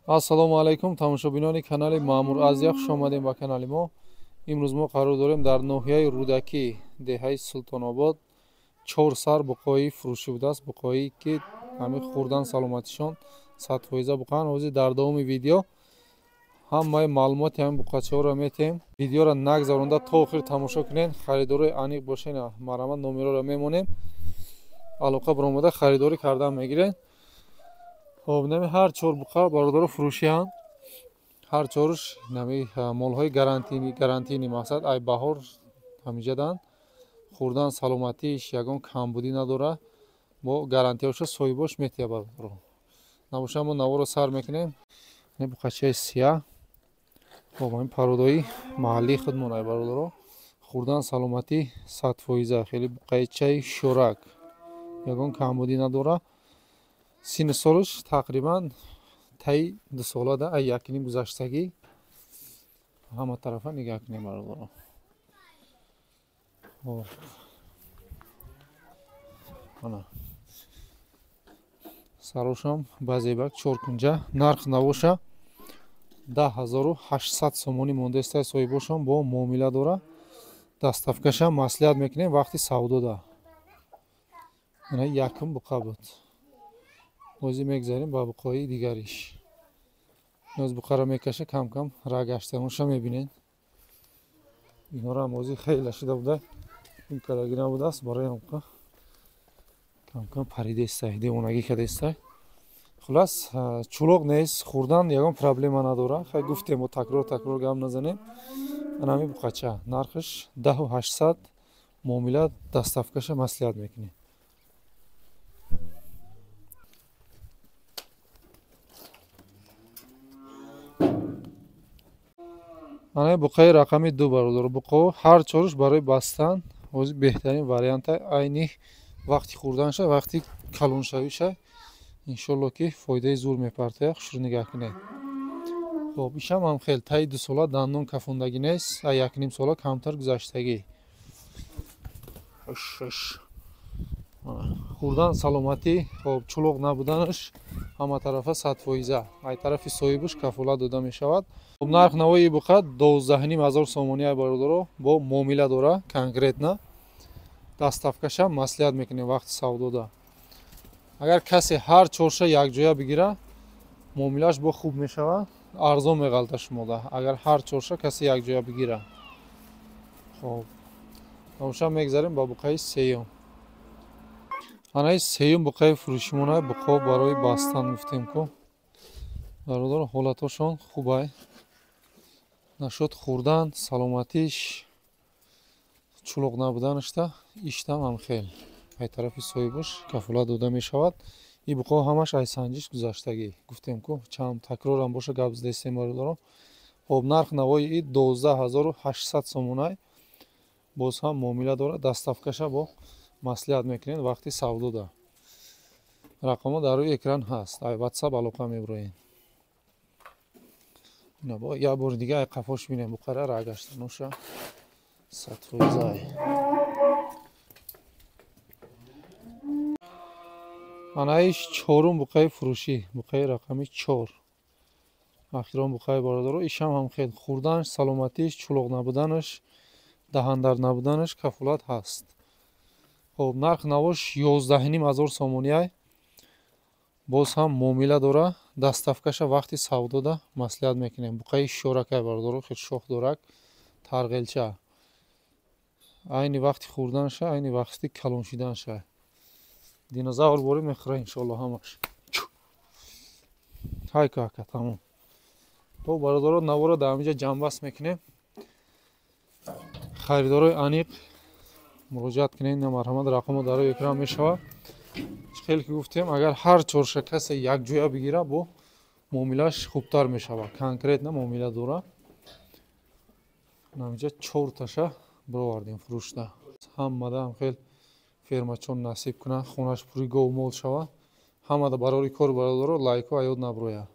Ассалому алайкум, тамошобинони канали Маъмур Азия, хуш омадем ба канали мо. Имрӯз мо қарор дорем дар ноҳияи Рӯдакӣ, деҳаи Султонобод. 4 сар буқои фурӯшӣ будааст, буқоие ки ҳамин хӯрдан саломатишон 100% буқаанд. Ҳозир дар давоми видео ҳамаи маълумоти ҳамин буқачаҳоро метиҳем. Видеоро нагзаронда то охир тамошо кунед. Харидорои аниқ бошед, марҳамат номерҳоро мемонем. Алоқа баромада харидорӣ кардан мегиред. Хоб, нами ҳар чор буқа бародаро фурӯшианд. Ҳар чоруш нами молҳои гарантини мақсад ай баҳор ҳамиҷаданд. Хӯрдан саломатиш ягон камбудӣ надора. Бо гарантияшо соҳибош метиҳад бародаро. Набоша мо наворо сар мекунем. Ин буқачаи сия. Хоб, ҳамин пародои маҳаллии худмон ай бародаро. Хӯрдан саломатӣ 100%. Хеле буқачаи шӯрак. Ягон камбудӣ надора. Синну солаш тақрибан таи 2 сола да, ай якним гузаштагӣ. Ҳама тарафа нигаҳ кунем бародаро. Ана сарошам базебак 4 кунҷа. Нарх навоша 10800 сомонӣ мондаистай соҳибошон бо муомила дора. Доставкаша маслиҳат мекунем вақти савдода. Ана якум буқа буд. Ҳозир мегзарем ба буқои дигариш. Ноз буқаро мекаша, кам-кам рагаштаноша мебинед. Инҳоро ҳам ҳозир хеле шида буда, ин кадаги набудааст, барои ҳамқа кам-кам паридаистай, девонагӣ кадаистай. Хулас, чулоқ нест, хӯрдан ягон проблема надора. Хай гуфтем, бо такрор гап назанем. Ана ҳамин буқача нархаш 10800, муомила доставкаша маслиҳат мекунем. Ана буқаи рақами 2 бародаро. Буқо ҳар чоруш барои бастан ҳозир беҳтарин варианта. Айни вақти хӯрданша, вақти калоншавиша иншолло ки фоидаи зур мепартояд. Хушрӯ нигаҳ кунед. Хоб, ишам ҳам хел таи 2 сола дандон кафондагӣ нест, ай 1.5 сола камтар гузаштагӣ. Хӯрдан саломатӣ, хоб чулоқ набуданаш ҳама тарафа 100%. Ай тарафи соҳибаш кафолат дода мешавад. Хоб, нарх навои буқа 12500 сомонӣ ай бародаро, бо муомила дора конкретно. Доставкаша маслиҳат мекунем вақти савдода. Агар касе ҳар чорша якҷоя бигира, муомилааш бо хуб мешавад, арзон меғалта шумода. Агар ҳар чорша касе якҷоя бигира. Хоб, тамоша мегзарем ба буқаи сеюм. Анаи сеюм буқаи фурӯшимона, буқо барои бастан гуфтем ку. Бародаро, ҳолатошон хубай. Нашуд хӯрдан, саломатиш, чулоқ набуданашта, иштам ҳам хел. Ай тарафи соҳибаш кафолат дода мешавад. Ин буқо ҳамаш ай санҷиш гузаштагӣ. Гуфтем ку, чанд такрорам боша гап задастем бародаро. Хоб, нарх навои и 12800 сомонай. Боз ҳам муомила дорад, доставкаша бо маслиҳат мекунед вақти савдода. Рақамҳо дар рӯи экран ҳаст. Ай WhatsApp алоқа мебироед. Як бори дига ай қафош бинем, буқара рагаштаноша 100%. Анаиш чорум буқаи фурӯшӣ, буқаи рақами 4. Ахирон буқаи бародаро, ишам ҳам хел хӯрданаш, саломатиш, чулоқ набуданаш, даҳандар набуданаш кафолат ҳаст. Хоб, нарх навош 11500 сомонӣ ай. Боз ҳам муомила дора, доставкаша вақти савдода маслиҳат мекунем. Буқаи шоракай бародаро, хел шох дорак, тарғелча. Айни вақти хӯрданша, айни вақти калон шиданша. Динозавр борӣ мехӯра иншолло ҳамаш. Ҳай ка тамом. То бародаро, наворо дар ҳаминҷа ҷамъбаст мекунем. Харидорои аниқ муроҷиат кунед, марҳамат, рақамҳо дар рӯи экран мешавад. Хеле ки гуфтем, агар ҳар чорша касе якҷоя бигира, бо муомилааш хубтар мешавад. Конкретно муомила дора. Ҳаминҷа 4таша бировардем фурӯшда. Ҳамада ҳам хел фермачон насиб кунад, хонаш пури говмол шавад. Ҳамада барори кор бародаро, лайкҳо аёд наброяд.